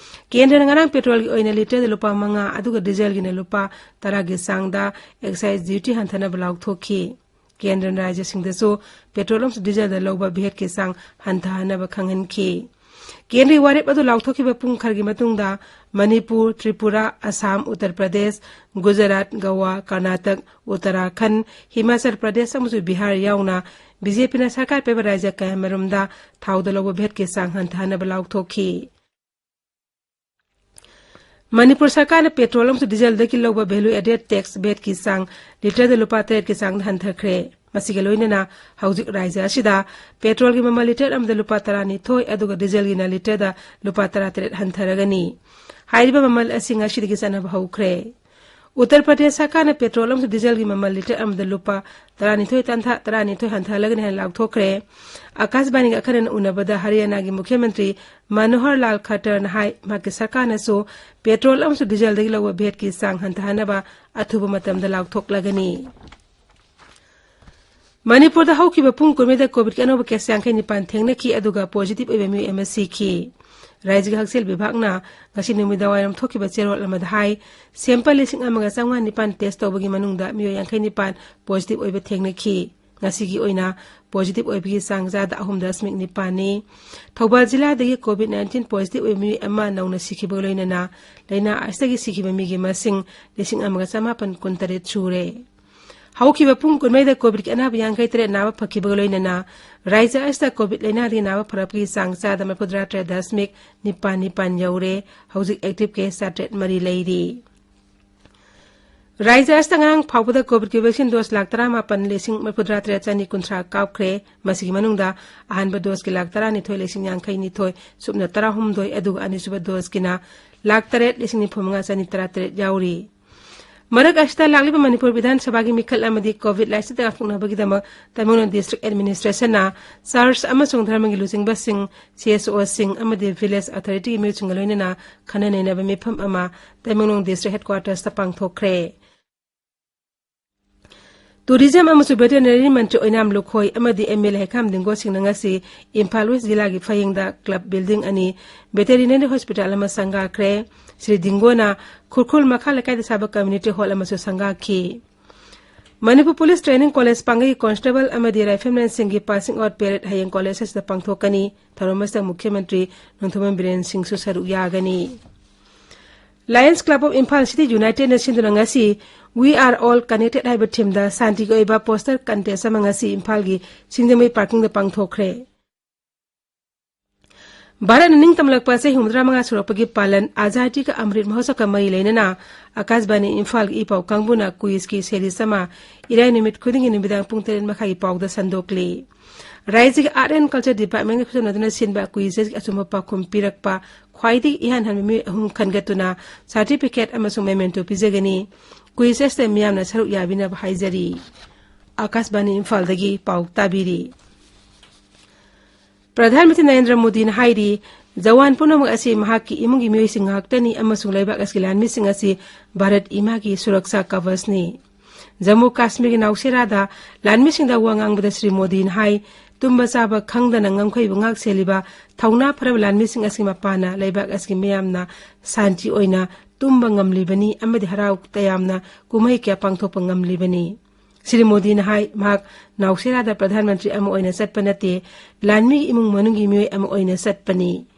ꯀꯦꯟꯗ꯭ꯔꯅ ꯉꯔꯥꯡ ꯄꯦꯇ꯭ꯔꯣꯜꯒꯤ ꯑꯣꯏꯅ ꯂꯤꯇꯔꯗ ꯂꯨꯄꯥ ꯃꯉꯥ, ꯑꯗꯨꯒ ꯗꯤꯖꯜꯒꯤꯅ ꯂꯨꯄꯥ ꯇꯔꯥꯒꯤ ꯆꯥꯡꯗ ꯑꯦꯛꯁꯥꯏꯖ ꯗ꯭ꯌꯨꯇꯤ ꯍꯟꯊꯅꯕ ꯂꯥꯎꯊꯣꯛꯈꯤ꯫ ꯀꯦꯟꯗ꯭ꯔꯅ ꯔꯥꯖ꯭ꯌꯁꯤꯡꯗꯁꯨ ꯄꯦꯇ꯭ꯔꯣꯜ ꯑꯃꯁꯨꯡ ꯗꯤꯖꯜꯗ ꯂꯧꯕ ꯚꯦꯠꯀꯤ ꯆꯥꯡ ꯍꯟꯊꯍꯟꯅꯕ ꯈꯪꯍꯟꯈꯤ꯫ ꯀꯦꯟꯗ꯭ꯔꯒꯤ ꯋꯥꯔꯦꯞ ꯑꯗꯨ ꯂꯥꯎꯊꯣꯛꯈꯤꯕ ꯄꯨꯡ ꯈꯔꯒꯤ ꯃꯇꯨꯡꯗ ꯃꯅꯤꯄꯨꯔ, ꯇ꯭ꯔꯤꯄꯨꯔꯥ, ꯑꯁꯥꯝ, ꯎꯠꯇꯔ ꯄ꯭ꯔꯗꯦꯁ, ꯒꯨꯖꯔꯥꯠ, ꯒꯋꯥ, ꯀꯔꯅꯥꯇꯛ, ꯎꯠꯇꯔꯥꯈꯟꯗ, ꯍꯤꯃꯥꯆꯜ ꯄ꯭ꯔꯗꯦꯁ ꯑꯃꯁꯨꯡ ꯕꯤꯍꯥꯔ ꯌꯥꯎꯅ ꯕꯤ ꯖꯦ ꯄꯤꯅ ꯁꯔꯀꯥꯔ ꯄꯥꯏꯕ ꯔꯥꯖ꯭ꯌ ꯀꯌꯥꯃꯔꯨꯝꯗ ꯊꯥꯎꯗ ꯂꯧꯕ ꯚꯦꯠꯀꯤ ꯆꯥꯡ ꯍꯟꯊꯍꯟꯅꯕ ꯂꯥꯎꯊꯣꯛꯈꯤ꯫ ꯃꯅꯤꯄꯨꯔ ꯁꯔꯀꯥꯔꯅ ꯄꯦꯇ꯭ꯔꯣꯜ ꯑꯃꯁꯨꯡ ꯗꯤꯖꯜꯗꯒꯤ ꯂꯧꯕ value added tax, ꯚꯦꯠꯀꯤ ꯆꯥꯡ ꯂꯤꯇꯔꯗ ꯂꯨꯄꯥ ꯇꯔꯦꯠꯀꯤ ꯆꯥꯡꯗ ꯍꯟꯊꯈ꯭ꯔꯦ꯫ ꯃꯁꯤꯒ ꯂꯣꯏꯅꯅ ꯍꯧꯖꯤꯛ ꯔꯥꯖ꯭ꯌ ꯑꯁꯤꯗ ꯄꯦꯇ꯭ꯔꯣꯜꯒꯤ ꯃꯃꯜ ꯂꯤꯇꯔ ꯑꯃꯗ ꯂꯨꯄꯥ ꯇꯔꯥꯅꯤꯊꯣꯏ, ꯑꯗꯨꯒ ꯗꯤꯖꯜꯒꯤꯅ ꯂꯤꯇꯔꯗ ꯂꯨꯄꯥ ꯇꯔꯥꯇꯔꯦꯠ ꯍꯟꯊꯔꯒꯅꯤ꯫ ꯍꯥꯏꯔꯤꯕ ꯃꯃꯜ ꯑꯁꯤ ꯉꯁꯤꯗꯒꯤ ꯆꯠꯅꯕ ꯍꯧꯈ꯭ꯔꯦ꯫ ꯎꯠꯇꯔ ꯄ꯭ꯔꯗꯦꯁ ꯁꯔꯀꯥꯔꯅ ꯄꯦꯇ꯭ꯔꯣꯜ ꯑꯃꯁꯨꯡ ꯗꯤꯖꯜꯒꯤ ꯃꯃꯜ ꯂꯤꯇꯔ ꯑꯃꯗ ꯂꯨꯄꯥ ꯇꯔꯥꯅꯤꯊꯣꯏ ꯇꯥꯟꯊ-, ꯇꯔꯥꯅꯤꯊꯣꯏ ꯍꯟꯊꯍꯜꯂꯒꯅꯤ ꯍꯥꯏꯅ ꯂꯥꯎꯊꯣꯛꯈ꯭ꯔꯦ꯫ ꯑꯀꯥꯁꯕꯥꯅꯤꯒ ꯑꯈꯟꯅꯅ ꯎꯅꯕꯗ ꯍꯔꯤꯌꯥꯅꯥꯒꯤ ꯃꯨꯈ꯭ꯌ ꯃꯟꯇ꯭ꯔꯤ ꯃꯅꯣꯍꯔ ꯂꯥꯜ ꯈꯠꯇꯔꯅ ꯍꯥꯏ, ꯃꯍꯥꯛꯀꯤ ꯁꯔꯀꯥꯔꯅꯁꯨ ꯄꯦꯇ꯭ꯔꯣꯜ ꯑꯃꯁꯨꯡ ꯗꯤꯖꯜꯗꯒꯤ ꯂꯧꯕ ꯚꯦꯠꯀꯤ ꯆꯥꯡ ꯍꯟꯊꯍꯟꯅꯕ ꯑꯊꯨꯕ ꯃꯇꯝꯗ ꯂꯥꯎꯊꯣꯛꯂꯒꯅꯤ꯫ ꯃꯅꯤꯄꯨꯔꯗ ꯍꯧꯈꯤꯕ ꯄꯨꯡ ꯀꯨꯟꯃꯔꯤꯗ ꯀꯣꯚꯤꯗꯀꯤ ꯑꯅꯧꯕ ꯀꯦꯁ ꯌꯥꯡꯈꯩ ꯅꯤꯄꯥꯟ ꯊꯦꯡꯅꯈꯤ, ꯑꯗꯨꯒ ꯄꯣꯖꯤꯇꯤꯚ ꯑꯣꯏꯕ ꯃꯤꯑꯣꯏ ꯑꯃ ꯁꯤꯈꯤ꯫ ꯔꯥꯏꯖ꯭ꯌꯒꯤ ꯍꯛꯁꯦꯜ ꯕꯤꯚꯥꯒꯅ ꯉꯁꯤ ꯅꯨꯃꯤꯗꯥꯡꯋꯥꯏꯔꯝ ꯊꯣꯛꯈꯤꯕ ꯆꯦꯔꯣꯜ ꯑꯃꯗ ꯍꯥꯏ, sample ꯂꯤꯁꯤꯡ ꯑꯃꯒ ꯆꯥꯝꯃꯉꯥ ꯅꯤꯄꯥꯟ test ꯇꯧꯕꯒꯤ ꯃꯅꯨꯡꯗ ꯃꯤꯑꯣꯏ ꯌꯥꯡꯈꯩ ꯅꯤꯄꯥꯟ positive ꯑꯣꯏꯕ ꯊꯦꯡꯅꯈꯤ꯫ ꯉꯁꯤꯒꯤ ꯑꯣꯏꯅ positive ꯑꯣꯏꯕꯒꯤ ꯆꯥꯡ ꯆꯥꯗ ꯑꯍꯨꯝ ꯗꯁꯃꯤꯛ ꯅꯤꯄꯥꯟꯅꯤ꯫ ꯊꯧꯕꯥꯜ ꯖꯤꯂꯥꯗꯒꯤ COVID nineteen positive ꯑꯣꯏꯕ ꯃꯤꯑꯣꯏ ꯑꯃ ꯅꯧꯅ ꯁꯤꯈꯤꯕꯒ ꯂꯣꯏꯅꯅ ꯂꯥꯏꯅꯥ ꯑꯁꯤꯗꯒꯤ ꯁꯤꯈꯤꯕ ꯃꯤꯒꯤ ꯃꯁꯤꯡ ꯂꯤꯁꯤꯡ ꯑꯃꯒ ꯆꯃꯥꯄꯟ ꯀꯨꯟꯇꯔꯦꯠ ꯁꯨꯔꯦ꯫ ꯍꯧꯈꯤꯕ ꯄꯨꯡ ꯀꯨꯟꯃꯔꯤꯗ COVIDꯀꯤ ꯑꯅꯥꯕ ꯌꯥꯡꯈꯩ ꯇꯔꯦꯠ ꯅꯥꯕ ꯐꯈꯤꯕꯒ ꯂꯣꯏꯅꯅ ꯔꯥꯏꯖ꯭ꯌ ꯑꯁꯤꯗ COVID ꯂꯥꯏꯅꯥꯗꯒꯤ ꯅꯥꯕ ꯐꯔꯛꯄꯒꯤ ꯆꯥꯡ ꯆꯥꯗ ꯃꯔꯤꯐꯨꯇꯔꯥ ꯇꯔꯦꯠ ꯗꯁꯃꯤꯛ ꯅꯤꯄꯥꯟ ꯅꯤꯄꯥꯟ ꯌꯧꯔꯦ꯫ ꯍꯧꯖꯤꯛ active case ꯆꯥꯇ꯭ꯔꯦꯠ ꯃꯔꯤ ꯂꯩꯔꯤ꯫ ꯔꯥꯏꯖ꯭ꯌ ꯑꯁꯤꯗ ꯉꯔꯥꯡ ꯐꯥꯎꯕꯗ COVIDꯀꯤ vaccine dose ꯂꯥꯈ ꯇꯔꯥꯃꯥꯄꯟ ꯂꯤꯁꯤꯡ ꯃꯔꯤꯐꯨꯇꯔꯥ ꯇꯔꯦꯠ ꯆꯅꯤ ꯀꯨꯟꯊ꯭ꯔꯥ ꯀꯥꯞꯈ꯭ꯔꯦ꯫ ꯃꯁꯤꯒꯤ ꯃꯅꯨꯡꯗ ꯑꯍꯥꯟꯕ doseꯀꯤ ꯂꯥꯈ ꯇꯔꯥꯅꯤꯊꯣꯏ ꯂꯤꯁꯤꯡ ꯌꯥꯡꯈꯩ ꯅꯤꯊꯣꯏ ꯁꯨꯞꯅ ꯇꯔꯥꯍꯨꯝꯗꯣꯏ, ꯑꯗꯨꯒ ꯑꯅꯤꯁꯨꯕ doseꯀꯤꯅ ꯂꯥꯈ ꯇꯔꯦꯠ ꯂꯤꯁꯤꯡ ꯅꯤꯐꯨ ꯃꯉꯥ ꯆꯅꯤ ꯇꯔꯥꯇꯔꯦꯠ ꯌꯥꯎꯔꯤ꯫ ꯃꯔꯛ ꯑꯁꯤꯗ ꯂꯥꯛꯂꯤꯕ ꯃꯅꯤꯄꯨꯔ ꯕꯤꯙꯥꯟ ꯁꯚꯥꯒꯤ ꯃꯤꯈꯜ ꯑꯃꯗꯤ COVID ꯂꯥꯏꯆꯠꯇ ꯉꯥꯛꯊꯣꯛꯅꯕꯒꯤꯗꯃꯛ ꯇꯃꯦꯡꯂꯣꯡ district administrationꯅ church ꯑꯃꯁꯨꯡ ꯙꯔꯃꯒꯤ ꯂꯨꯆꯤꯡꯕꯁꯤꯡ, CSOꯁꯤꯡ ꯑꯃꯗꯤ village authorityꯒꯤ ꯃꯤꯑꯣꯏꯁꯤꯡꯒ ꯂꯣꯏꯅꯅ ꯈꯟꯅ ꯅꯩꯅꯕ ꯃꯤꯐꯝ ꯑꯃ ꯇꯃꯦꯡꯂꯣꯡ district headquartersꯇ ꯄꯥꯡꯊꯣꯛꯈ꯭ꯔꯦ꯫ Tourism ꯑꯃꯁꯨꯡ Veterinary ꯃꯟꯇ꯭ꯔꯤ ꯑꯣꯏꯅꯥꯝ ꯂꯨꯈꯣꯏ ꯑꯃꯗꯤ MLA ꯍꯩꯈꯥꯝ ꯗꯤꯡꯒꯣꯁꯤꯡꯅ ꯉꯁꯤ ꯏꯝꯐꯥꯜ West ꯖꯤꯂꯥꯒꯤ ꯐꯌꯦꯡꯗ club building ꯑꯅꯤ, veterinary hospital ꯑꯃ ꯁꯪꯒꯥꯈ꯭ꯔꯦ꯫ ꯁ꯭ꯔꯤ ꯗꯤꯡꯒꯣꯅ ꯈꯨꯔꯈꯨꯜ ꯃꯈꯥ ꯂꯩꯀꯥꯏꯗ ꯁꯥꯕ community hall ꯑꯃꯁꯨ ꯁꯪꯒꯥꯈꯤ꯫ Manipur Police Training College ꯄꯥꯡꯒꯩ constable ꯑꯃꯗꯤ riflemanꯁꯤꯡꯒꯤ passing out parade ꯍꯌꯦꯡ college ꯑꯁꯤꯗ ꯄꯥꯡꯊꯣꯛꯀꯅꯤ꯫ ꯊꯧꯔꯝ ꯑꯁꯤꯗ ꯃꯨꯈ꯭ꯌ ꯃꯟꯇ꯭ꯔꯤ ꯅꯣꯡꯊꯣꯝꯕꯝ ꯕꯤꯔꯦꯟ ꯁꯤꯡꯁꯨ ꯁꯔꯨꯛ ꯌꯥꯒꯅꯤ꯫ Lions Club of Imphal City Unitedꯅ ꯁꯤꯟꯗꯨꯅ ꯉꯁꯤ We Are All Connected ꯍꯥꯏꯕ themeꯗ ꯁꯥꯟꯇꯤꯒꯤ ꯑꯣꯏꯕ poster contest ꯑꯃ ꯉꯁꯤ ꯏꯝꯐꯥꯜꯒꯤ ꯁꯤꯡꯖꯃꯩ parkingꯗ ꯄꯥꯡꯊꯣꯛꯈ꯭ꯔꯦ꯫ ꯚꯥꯔꯠꯅ ꯅꯤꯡꯇꯝꯂꯛꯄ ꯆꯍꯤ ꯍꯨꯝꯐꯨꯇꯔꯥ ꯃꯉꯥ ꯁꯨꯔꯛꯄꯒꯤ ꯄꯥꯂꯟ ꯑꯖꯥꯗꯤ ꯀꯥ ꯑꯃ꯭ꯔꯤꯠ ꯃꯍꯣꯠꯁꯕꯀ ꯃꯔꯤ ꯂꯩꯅꯅ ꯑꯀꯥꯁꯕꯥꯅꯤ ꯏꯝꯐꯥꯜꯒꯤ ꯏ ꯄꯥꯎ ꯀꯥꯡꯕꯨꯅ quizꯀꯤ series ꯑꯃ ꯏꯔꯥꯏ ꯅꯨꯃꯤꯠ ꯈꯨꯗꯤꯡꯒꯤ ꯅꯨꯃꯤꯗꯥꯡ ꯄꯨꯡ ꯇꯔꯦꯠ ꯃꯈꯥꯏꯒꯤ ꯄꯥꯎꯗ ꯁꯟꯗꯣꯛꯂꯤ꯫ ꯔꯥꯏꯖ꯭ꯌꯒꯤ Art and Culture Departmentꯒ ꯈꯨꯠꯁꯝꯅꯗꯨꯅ ꯁꯤꯟꯕ quizꯀꯤ ꯑꯆꯨꯝꯕ ꯄꯥꯎꯈꯨꯝ ꯄꯤꯔꯛꯄ ꯈ꯭ꯋꯥꯏꯗꯒꯤ ꯏꯍꯥꯟ ꯍꯥꯟꯕ ꯃꯤꯑꯣꯏ ꯑꯍꯨꯝ ꯈꯟꯒꯠꯇꯨꯅ certificate ꯑꯃꯁꯨꯡ memento ꯄꯤꯖꯒꯅꯤ꯫ Quiz ꯑꯁꯤꯗ ꯃꯤꯌꯥꯝꯅ ꯁꯔꯨꯛ ꯌꯥꯕꯤꯅꯕ ꯍꯥꯏꯖꯔꯤ꯫ ꯑꯀꯥꯁꯕꯥꯅꯤ ꯏꯝꯐꯥꯜꯗꯒꯤ ꯄꯥꯎ ꯇꯥꯕꯤꯔꯤ꯫ ꯄ꯭ꯔꯙꯥꯟ ꯃꯟꯇ꯭ꯔꯤ ꯅꯔꯦꯟꯗ꯭ꯔ ꯃꯣꯗꯤꯅ ꯍꯥꯏꯔꯤ, ꯖꯋꯥꯟ ꯄꯨꯝꯅꯃꯛ ꯑꯁꯤ ꯃꯍꯥꯛꯀꯤ ꯏꯃꯨꯡꯒꯤ ꯃꯤꯑꯣꯏꯁꯤꯡ ꯉꯥꯛꯇꯅꯤ ꯑꯃꯁꯨꯡ ꯂꯩꯕꯥꯛ ꯑꯁꯤꯒꯤ ꯂꯥꯟꯃꯤꯁꯤꯡ ꯑꯁꯤ ꯚꯥꯔꯠ ꯏꯃꯥꯒꯤ ꯁꯨꯔꯛꯁꯥ ꯀꯕꯆꯅꯤ꯫ ꯖꯝꯃꯨ ꯀꯥꯁꯃꯤꯔꯒꯤ ꯅꯥꯎꯁꯦꯔꯥꯗ ꯂꯥꯟꯃꯤꯁꯤꯡꯗ ꯋꯥ ꯉꯥꯡꯕꯗ ꯁ꯭ꯔꯤ ꯃꯣꯗꯤꯅ ꯍꯥꯏ, ꯇꯨꯝꯕ ꯆꯥꯕ ꯈꯪꯗꯅ ꯉꯝꯈꯩꯕꯨ ꯉꯥꯛ ꯁꯦꯜꯂꯤꯕ ꯊꯧꯅꯥ ꯐꯔꯕ ꯂꯥꯟꯃꯤꯁꯤꯡ ꯑꯁꯤꯒꯤ ꯃꯄꯥꯟꯅ ꯂꯩꯕꯥꯛ ꯑꯁꯤꯒꯤ ꯃꯤꯌꯥꯝꯅ ꯁꯥꯟꯇꯤ ꯑꯣꯏꯅ ꯇꯨꯝꯕ ꯉꯝꯂꯤꯕꯅꯤ ꯑꯃꯗꯤ ꯍꯔꯥꯎ ꯇꯌꯥꯝꯅ ꯀꯨꯝꯍꯩ ꯀꯌꯥ ꯄꯥꯡꯊꯣꯛꯄ ꯉꯝꯂꯤꯕꯅꯤ꯫ ꯁ꯭ꯔꯤ ꯃꯣꯗꯤꯅ ꯍꯥꯏ, ꯃꯍꯥꯛ ꯅꯥꯎꯁꯦꯔꯥꯗ ꯄ꯭ꯔꯙꯥꯟ ꯃꯟꯇ꯭ꯔꯤ ꯑꯃ ꯑꯣꯏꯅ ꯆꯠꯄ ꯅꯠꯇꯦ, ꯂꯥꯟꯃꯤꯒꯤ ꯏꯃꯨꯡ ꯃꯅꯨꯡꯒꯤ ꯃꯤꯑꯣꯏ ꯑꯃ ꯑꯣꯏꯅ ꯆꯠꯄꯅꯤ꯫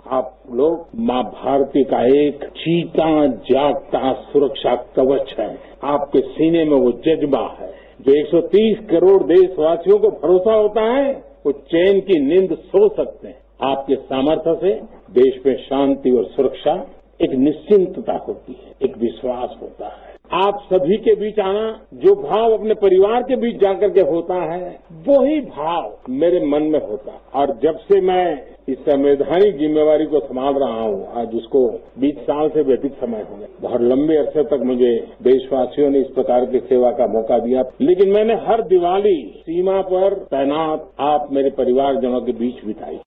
आप लोग माँ भारती का एक जीता जागता सुरक्षा कवच है। आपके सीने में वो जज्बा है। जो एक सौ तीस करोड़ देशवासियों को भरोसा होता है, वो चैन की नींद सो सकते हैं। आपके सामर्थ्य से देश में शांति और सुरक्षा एक निश्चिंतता होती है, एक विश्वास होता है। आप सभी के बीच आना, जो भाव अपने परिवार के बीच जाकर के होता है, वही भाव मेरे मन में होता है। और जब से मैं इस संवैधानिक जिम्मेवारी को संभाल रहा हूँ, आज उसको बीस साल से भी अधिक समय हो गया। बहुत लंबे अरसे तक मुझे देशवासियों ने इस प्रकार की सेवा का मौका दिया, लेकिन मैंने हर दिवाली सीमा पर तैनात आप मेरे परिवारजनों के बीच बिताई।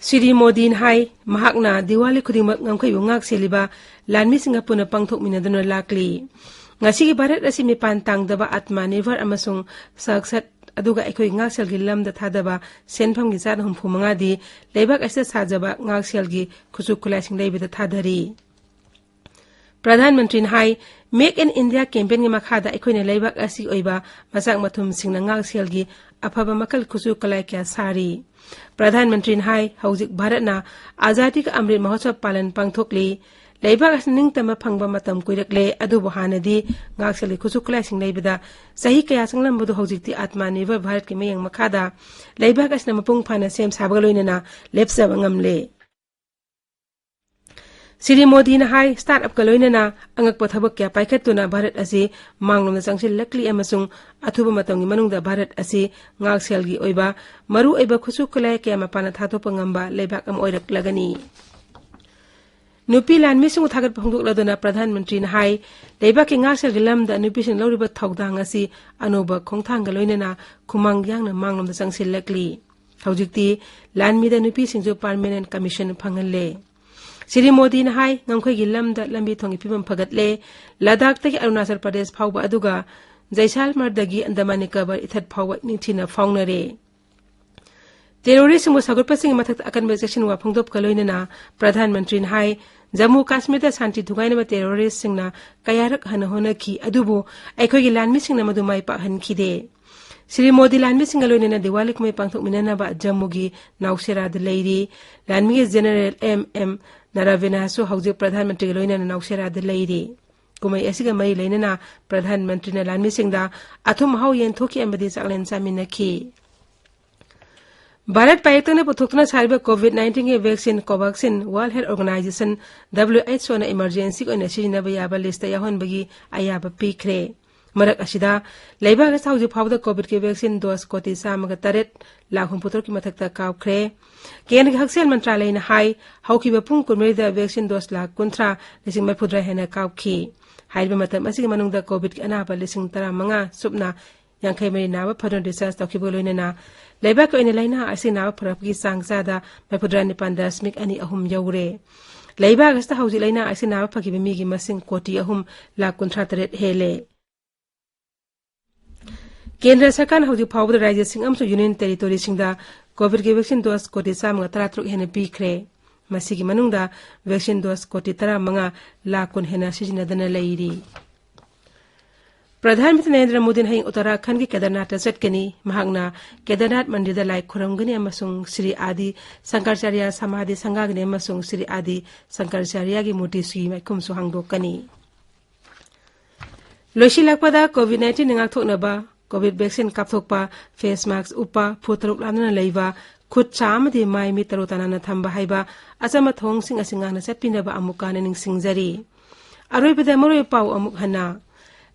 ꯁ꯭ꯔꯤ ꯃꯣꯗꯤꯅ ꯍꯥꯏ, ꯃꯍꯥꯛꯅ ꯗꯤꯋꯥꯂꯤ ꯈꯨꯗꯤꯡꯃꯛ ꯉꯝꯈꯩꯕꯨ ꯉꯥꯛ ꯁꯦꯜꯂꯤꯕ ꯂꯥꯟꯃꯤꯁꯤꯡꯒ ꯄꯨꯟꯅ ꯄꯥꯡꯊꯣꯛꯃꯤꯟꯅꯗꯨꯅ ꯂꯥꯛꯂꯤ꯫ ꯉꯁꯤꯒꯤ ꯚꯥꯔꯠ ꯑꯁꯤ ꯃꯤꯄꯥꯟ ꯇꯥꯡꯗꯕ ꯑꯥꯇꯃ ꯅꯤꯔꯚꯔ ꯑꯃꯁꯨꯡ ꯁꯥꯛꯁꯠ, ꯑꯗꯨꯒ ꯑꯩꯈꯣꯏ ꯉꯥꯛꯁꯦꯜꯒꯤ ꯂꯝꯗ ꯊꯥꯗꯕ ꯁꯦꯟꯐꯝꯒꯤ ꯆꯥꯗ ꯍꯨꯝꯐꯨ ꯃꯉꯥꯗꯤ ꯂꯩꯕꯥꯛ ꯑꯁꯤꯗ ꯁꯥꯖꯕ ꯉꯥꯛꯁꯦꯜꯒꯤ ꯈꯨꯠꯁꯨ ꯈꯨꯠꯂꯥꯏꯁꯤꯡ ꯂꯩꯕꯗ ꯊꯥꯗꯔꯤ꯫ ꯄ꯭ꯔꯙꯥꯟ ꯃꯟꯇ꯭ꯔꯤꯅ ꯍꯥꯏ, Make in India campaignꯒꯤ ꯃꯈꯥꯗ ꯑꯩꯈꯣꯏꯅ ꯂꯩꯕꯥꯛ ꯑꯁꯤꯒꯤ ꯑꯣꯏꯕ ꯃꯆꯥꯛ ꯃꯊꯨꯝꯁꯤꯡꯅ ꯉꯥꯛꯁꯦꯜꯒꯤ ꯑꯐꯕ ꯃꯈꯜ ꯈꯨꯠꯁꯨ ꯈꯨꯠꯂꯥꯏ ꯀꯌꯥ ꯁꯥꯔꯤ꯫ ꯄ꯭ꯔꯙꯥꯟ ꯃꯟꯇ꯭ꯔꯤꯅ ꯍꯥꯏ, ꯍꯧꯖꯤꯛ ꯚꯥꯔꯠꯅ ꯑꯖꯥꯗꯤ ꯀꯥ ꯑꯃ꯭ꯔꯤꯠ ꯃꯍꯣꯠꯁꯕ ꯄꯥꯂꯟ ꯄꯥꯡꯊꯣꯛꯂꯤ꯫ ꯂꯩꯕꯥꯛ ꯑꯁꯤꯅ ꯅꯤꯡꯇꯝꯕ ꯐꯪꯕ ꯃꯇꯝ ꯀꯨꯏꯔꯛꯂꯦ, ꯑꯗꯨꯕꯨ ꯍꯥꯟꯅꯗꯤ ꯉꯥꯛꯁꯦꯜꯒꯤ ꯈꯨꯠꯁꯨ ꯈꯨꯠꯂꯥꯏꯁꯤꯡ ꯂꯩꯕꯗ ꯆꯍꯤ ꯀꯌꯥ ꯆꯪꯂꯝꯕꯗꯨ ꯍꯧꯖꯤꯛꯇꯤ ꯑꯥꯇꯃ ꯅꯤꯔꯚꯔ ꯚꯥꯔꯠꯀꯤ ꯃꯤꯠꯌꯦꯡ ꯃꯈꯥꯗ ꯂꯩꯕꯥꯛ ꯑꯁꯤꯅ ꯃꯄꯨꯡ ꯐꯥꯅ ꯁꯦꯝ ꯁꯥꯕꯒ ꯂꯣꯏꯅꯅ ꯂꯦꯞꯆꯕ ꯉꯝꯂꯦ꯫ ꯁ꯭ꯔꯤ ꯃꯣꯗꯤꯅ ꯍꯥꯏ, startupꯀ ꯂꯣꯏꯅꯅ ꯑꯉꯛꯄ ꯊꯕꯛ ꯀꯌꯥ ꯄꯥꯏꯈꯠꯇꯨꯅ ꯚꯥꯔꯠ ꯑꯁꯤ ꯃꯥꯡꯂꯣꯝꯗ ꯆꯪꯁꯤꯜꯂꯛꯂꯤ ꯑꯃꯁꯨꯡ ꯑꯊꯨꯕ ꯃꯇꯝꯒꯤ ꯃꯅꯨꯡꯗ ꯚꯥꯔꯠ ꯑꯁꯤ ꯉꯥꯛꯁꯦꯜꯒꯤ ꯑꯣꯏꯕ ꯃꯔꯨꯑꯣꯏꯕ ꯈꯨꯠꯁꯨ ꯈꯨꯠꯂꯥꯏ ꯀꯌꯥ ꯃꯄꯥꯟꯅ ꯊꯥꯗꯣꯛꯄ ꯉꯝꯕ ꯂꯩꯕꯥꯛ ꯑꯃ ꯑꯣꯏꯔꯛꯂꯒꯅꯤ꯫ ꯅꯨꯄꯤ ꯂꯥꯟꯃꯤꯁꯤꯡꯕꯨ ꯊꯥꯒꯠꯄ ꯐꯣꯡꯗꯣꯛꯂꯗꯨꯅ ꯄ꯭ꯔꯙꯥꯟ ꯃꯟꯇ꯭ꯔꯤꯅ ꯍꯥꯏ, ꯂꯩꯕꯥꯛꯀꯤ ꯉꯥꯛꯁꯦꯜꯒꯤ ꯂꯝꯗ ꯅꯨꯄꯤꯁꯤꯡꯅ ꯂꯧꯔꯤꯕ ꯊꯧꯗꯥꯡ ꯑꯁꯤ ꯑꯅꯧꯕ ꯈꯣꯡꯊꯥꯡꯒ ꯂꯣꯏꯅꯅ ꯈꯨꯃꯥꯡ ꯌꯥꯡꯅ ꯃꯥꯡꯂꯣꯝꯗ ꯆꯪꯁꯤꯜꯂꯛꯂꯤ꯫ ꯍꯧꯖꯤꯛꯇꯤ ꯂꯥꯟꯃꯤꯗ ꯅꯨꯄꯤꯁꯤꯡꯁꯨ permanent commission ꯐꯪꯍꯜꯂꯦ꯫ ꯁ꯭ꯔꯤ ꯃꯣꯗꯤꯅ ꯍꯥꯏ, ꯉꯝꯈꯩꯒꯤ ꯂꯝꯗ ꯂꯝꯕꯤ ꯊꯣꯡꯒꯤ ꯐꯤꯕꯝ ꯐꯒꯠꯂꯦ꯫ ꯂꯗꯥꯈꯇꯒꯤ ꯑꯔꯨꯅꯥꯆꯜ ꯄ꯭ꯔꯗꯦꯁ ꯐꯥꯎꯕ ꯑꯗꯨꯒ ꯖꯩꯁꯥꯜꯃꯔꯗꯒꯤ ꯑꯟꯗꯃꯥꯟ ꯅꯤꯀꯣꯕꯔ ꯏꯊꯠ ꯐꯥꯎꯕ ꯅꯤꯡꯊꯤꯅ ꯐꯥꯎꯅꯔꯦ꯫ ꯇꯦꯔꯣꯔꯤꯁꯁꯤꯡꯕꯨ ꯁꯧꯒꯠꯄꯁꯤꯡꯒꯤ ꯃꯊꯛꯇ ꯑꯀꯟꯕ ꯆꯦꯛꯁꯤꯟ ꯋꯥꯐꯣꯡꯗꯣꯛꯄꯒ ꯂꯣꯏꯅꯅ ꯄ꯭ꯔꯙꯥꯟ ꯃꯟꯇ꯭ꯔꯤꯅ ꯍꯥꯏ, ꯖꯝꯃꯨ ꯀꯥꯁꯃꯤꯔꯗ ꯁꯥꯟꯇꯤ ꯊꯨꯒꯥꯏꯅꯕ ꯇꯦꯔꯣꯔꯤꯁꯁꯤꯡꯅ ꯀꯌꯥꯔꯛ ꯍꯟꯅ ꯍꯣꯠꯅꯈꯤ, ꯑꯗꯨꯕꯨ ꯑꯩꯈꯣꯏꯒꯤ ꯂꯥꯟꯃꯤꯁꯤꯡꯅ ꯃꯗꯨ ꯃꯥꯏ ꯄꯥꯛꯍꯟꯈꯤꯗꯦ꯫ ꯁ꯭ꯔꯤ ꯃꯣꯗꯤ ꯂꯥꯟꯃꯤꯁꯤꯡꯒ ꯂꯣꯏꯅꯅ ꯗꯤꯋꯥꯂꯤ ꯀꯨꯝꯍꯩ ꯄꯥꯡꯊꯣꯛꯃꯤꯟꯅꯅꯕ ꯖꯝꯃꯨꯒꯤ ꯅꯥꯎꯁꯦꯔꯥꯗ ꯂꯩꯔꯤ꯫ ꯂꯥꯟꯃꯤꯒꯤ ꯖꯦꯅꯔꯦꯜ ꯑꯦꯝ ꯑꯦꯝ ꯅꯔꯥꯚꯦꯅꯥꯁꯨ ꯍꯧꯖꯤꯛ ꯄ꯭ꯔꯙꯥꯟ ꯃꯟꯇ꯭ꯔꯤꯒ ꯂꯣꯏꯅꯅ ꯅꯥꯎꯁꯦꯔꯥꯗ ꯂꯩꯔꯤ꯫ ꯀꯨꯝꯍꯩ ꯑꯁꯤꯒ ꯃꯔꯤ ꯂꯩꯅꯅ ꯄ꯭ꯔꯙꯥꯟ ꯃꯟꯇ꯭ꯔꯤꯅ ꯂꯥꯟꯃꯤꯁꯤꯡꯗ ꯑꯊꯨꯝ ꯑꯍꯥꯎ ꯌꯦꯟꯊꯣꯛꯈꯤ ꯑꯃꯗꯤ ꯆꯥꯛꯂꯦꯟ ꯆꯥꯃꯤꯟꯅꯈꯤ꯫ ꯚꯥꯔꯠ ꯄꯥꯌꯦꯞꯇꯪꯅ ꯄꯨꯊꯣꯛꯇꯨꯅ ꯁꯥꯔꯤꯕ COVID nineteenꯒꯤ vaccine Covaxin World Health Organization, WHOꯅ emergency ꯑꯣꯏꯅ ꯁꯤꯖꯤꯟꯅꯕ ꯌꯥꯕ listꯇ ꯌꯥꯎꯍꯟꯕꯒꯤ ꯑꯌꯥꯕ ꯄꯤꯈ꯭ꯔꯦ꯫ ꯃꯔꯛ ꯑꯁꯤꯗ, ꯂꯩꯕꯥꯛ ꯑꯁꯤꯗ ꯍꯧꯖꯤꯛ ꯐꯥꯎꯕꯗ COVIDꯀꯤ vaccine dose ꯀꯣꯇꯤ ꯆꯥꯝꯃꯒ ꯇꯔꯦꯠ ꯂꯥꯈ ꯍꯨꯝꯐꯨ ꯇꯔꯨꯛꯀꯤ ꯃꯊꯛꯇ ꯀꯥꯞꯈ꯭ꯔꯦ꯫ ꯀꯦꯟꯗ꯭ꯔꯒꯤ ꯍꯛꯁꯦꯜ ꯃꯟꯇ꯭ꯔꯥꯂꯌꯅ ꯍꯥꯏ, ꯍꯧꯈꯤꯕ ꯄꯨꯡ ꯀꯨꯟꯃꯔꯤꯗ vaccine dose ꯂꯥꯈ ꯀꯨꯟꯊ꯭ꯔꯥ ꯂꯤꯁꯤꯡ ꯃꯔꯤꯐꯨꯇꯔꯥ ꯍꯦꯟꯅ ꯀꯥꯞꯈꯤ꯫ ꯍꯥꯏꯔꯤꯕ ꯃꯇꯝ ꯑꯁꯤꯒꯤ ꯃꯅꯨꯡꯗ COVIDꯀꯤ ꯑꯅꯥꯕ ꯂꯤꯁꯤꯡ ꯇꯔꯥꯃꯉꯥ ꯁꯨꯞꯅ ꯌꯥꯡꯈꯩ ꯃꯔꯤ ꯅꯥꯕ ꯐꯗꯨꯅ discharge ꯇꯧꯈꯤꯕꯒ ꯂꯣꯏꯅꯅ ꯂꯩꯕꯥꯛꯀꯤ ꯑꯣꯏꯅ ꯂꯥꯏꯅꯥ ꯑꯁꯤ ꯅꯥꯕ ꯐꯔꯛꯄꯒꯤ ꯆꯥꯡ ꯆꯥꯗ ꯃꯔꯤꯐꯨꯇꯔꯥ ꯅꯤꯄꯥꯟ ꯗꯁꯃꯤꯛ ꯑꯅꯤ ꯑꯍꯨꯝ ꯌꯧꯔꯦ꯫ ꯂꯩꯕꯥꯛ ꯑꯁꯤꯗ ꯍꯧꯖꯤꯛ ꯂꯥꯏꯅꯥ ꯑꯁꯤ ꯅꯥꯕ ꯐꯈꯤꯕ ꯃꯤꯒꯤ ꯃꯁꯤꯡ ꯀꯣꯇꯤ ꯑꯍꯨꯝ ꯂꯥꯈ ꯀꯨꯟꯊ꯭ꯔꯥ ꯇꯔꯦꯠ ꯍꯦꯜꯂꯦ꯫ ꯀꯦꯟꯗ꯭ꯔ ꯁꯔꯀꯥꯔꯅ ꯍꯧꯖꯤꯛ ꯐꯥꯎꯕꯗ ꯔꯥꯖ꯭ꯌꯁꯤꯡ ꯑꯃꯁꯨꯡ ꯌꯨꯅꯤꯌꯟ ꯇꯦꯔꯤꯇꯣꯔꯤꯁꯤꯡꯗ COVIDꯀꯤ vaccine dose ꯀꯣꯇꯤ ꯆꯥꯝꯃꯒ ꯇꯔꯥꯇꯔꯨꯛ ꯍꯦꯟꯅ ꯄꯤꯈ꯭ꯔꯦ꯫ ꯃꯁꯤꯒꯤ ꯃꯅꯨꯡꯗ vaccine dose ꯀꯣꯇꯤ ꯇꯔꯥꯃꯉꯥ ꯂꯥꯈ ꯀꯨꯟ ꯍꯦꯟꯅ ꯁꯤꯖꯤꯟꯅꯗꯅ ꯂꯩꯔꯤ꯫ ꯄ꯭ꯔꯙꯥꯟ ꯃꯟꯇ꯭ꯔꯤ ꯅꯔꯦꯟꯗ꯭ꯔ ꯃꯣꯗꯤꯅ ꯍꯌꯦꯡ ꯎꯠꯇꯔꯥꯈꯟꯗꯒꯤ ꯀꯦꯗꯔꯅꯥꯊꯇ ꯆꯠꯀꯅꯤ꯫ ꯃꯍꯥꯛꯅ ꯀꯦꯗꯔꯅꯥꯊ ꯃꯟꯗꯤꯔꯗ ꯂꯥꯏ ꯈꯨꯔꯨꯝꯒꯅꯤ ꯑꯃꯁꯨꯡ ꯁ꯭ꯔꯤ ꯑꯥꯗꯤ ꯁꯪꯀꯔꯆꯥꯔꯌ ꯁꯃꯥꯙꯤ ꯁꯪꯒꯥꯒꯅꯤ ꯑꯃꯁꯨꯡ ꯁ꯭ꯔꯤ ꯑꯥꯗꯤ ꯁꯪꯀꯔꯆꯥꯔꯌꯒꯤ ꯃꯨꯔꯇꯤꯁꯤꯒꯤ ꯃꯥꯏꯈꯨꯝꯁꯨ ꯍꯥꯡꯗꯣꯛꯀꯅꯤ꯫ ꯂꯣꯏꯁꯤꯜꯂꯛꯄꯗ COVID nineteenꯅ ꯉꯥꯛꯊꯣꯛꯅꯕ COVID vaccine ꯀꯥꯞꯊꯣꯛꯄ, face mask ꯎꯞꯄ, ꯐꯨꯠ ꯇꯔꯨꯛ ꯂꯥꯞꯅꯅ ꯂꯩꯕ, ꯈꯨꯠ ꯁꯥ ꯑꯃꯗꯤ ꯃꯥꯏ ꯃꯤꯠ ꯇꯔꯨ ꯇꯅꯥꯟꯅ ꯊꯝꯕ ꯍꯥꯏꯕ ꯑꯆꯝꯕ ꯊꯧꯑꯣꯡꯁꯤꯡ ꯑꯁꯤ ꯉꯥꯛꯅ ꯆꯠꯄꯤꯅꯕ ꯑꯃꯨꯛ ꯍꯟꯅ ꯅꯤꯡꯁꯤꯡꯖꯔꯤ꯫ ꯑꯔꯣꯏꯕꯗ ꯃꯔꯨꯑꯣꯏꯕ ꯄꯥꯎ ꯑꯃꯨꯛ ꯍꯟꯅ꯫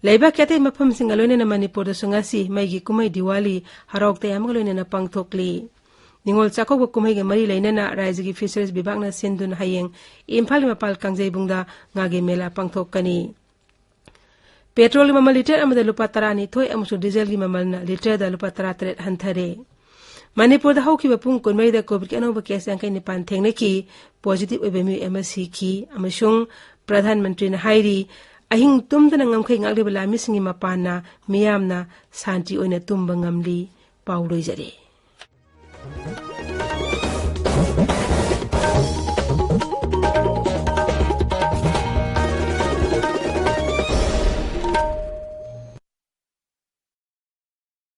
ꯂꯩꯕꯥꯛꯀꯤ ꯑꯇꯩ ꯃꯐꯝꯁꯤꯡꯒ ꯂꯣꯏꯅꯅ ꯃꯅꯤꯄꯨꯔꯗꯁꯨ ꯉꯁꯤ ꯃꯩꯒꯤ ꯀꯨꯝꯍꯩ ꯗꯤꯋꯥꯂꯤ ꯍꯔꯥꯎ ꯇꯌꯥꯝꯕꯒ ꯂꯣꯏꯅꯅ ꯄꯥꯡꯊꯣꯛꯂꯤ꯫ ꯅꯤꯉꯣꯜ ꯆꯥꯛꯀꯧꯕ ꯀꯨꯝꯍꯩꯒ ꯃꯔꯤ ꯂꯩꯅꯅ ꯔꯥꯖ꯭ꯌꯒꯤ Fisheries ꯕꯤꯚꯥꯒꯅ ꯁꯤꯟꯗꯨꯅ ꯍꯌꯦꯡ ꯏꯝꯐꯥꯜꯒꯤ ꯃꯄꯥꯜ ꯀꯥꯡꯖꯩꯕꯨꯡꯗ ꯉꯥꯒꯤ ꯃꯦꯂꯥ ꯄꯥꯡꯊꯣꯛꯀꯅꯤ꯫ ꯄꯦꯇ꯭ꯔꯣꯜꯒꯤ ꯃꯃꯜ ꯂꯤꯇꯔ ꯑꯃꯗ ꯂꯨꯄꯥ ꯇꯔꯥꯅꯤꯊꯣꯏ ꯑꯃꯁꯨꯡ ꯗꯤꯖꯜꯒꯤ ꯃꯃꯜꯅ ꯂꯤꯇꯔꯗ ꯂꯨꯄꯥ ꯇꯔꯥꯇꯔꯦꯠ ꯍꯟꯊꯔꯦ꯫ ꯃꯅꯤꯄꯨꯔꯗ ꯍꯧꯈꯤꯕ ꯄꯨꯡ ꯀꯨꯟꯃꯔꯤꯗ COVIDꯀꯤ ꯑꯅꯧꯕ case ꯌꯥꯡꯈꯩ ꯅꯤꯄꯥꯟ ꯊꯦꯡꯅꯈꯤ, positive ꯑꯣꯏꯕ ꯃꯤꯑꯣꯏ ꯑꯃ ꯁꯤꯈꯤ, ꯑꯃꯁꯨꯡ ꯄ꯭ꯔꯙꯥꯟ ꯃꯟꯇ꯭ꯔꯤꯅ ꯍꯥꯏꯔꯤ, ꯑꯍꯤꯡ ꯇꯨꯝꯗꯅ ꯉꯝꯈꯩ ꯉꯥꯛꯂꯤꯕ ꯂꯥꯟꯃꯤꯁꯤꯡꯒꯤ ꯃꯄꯥꯟꯅ ꯃꯤꯌꯥꯝꯅ ꯁꯥꯟꯇꯤ ꯑꯣꯏꯅ ꯇꯨꯝꯕ ꯉꯝꯂꯤ꯫ ꯄꯥꯎ ꯂꯣꯏꯖꯔꯦ꯫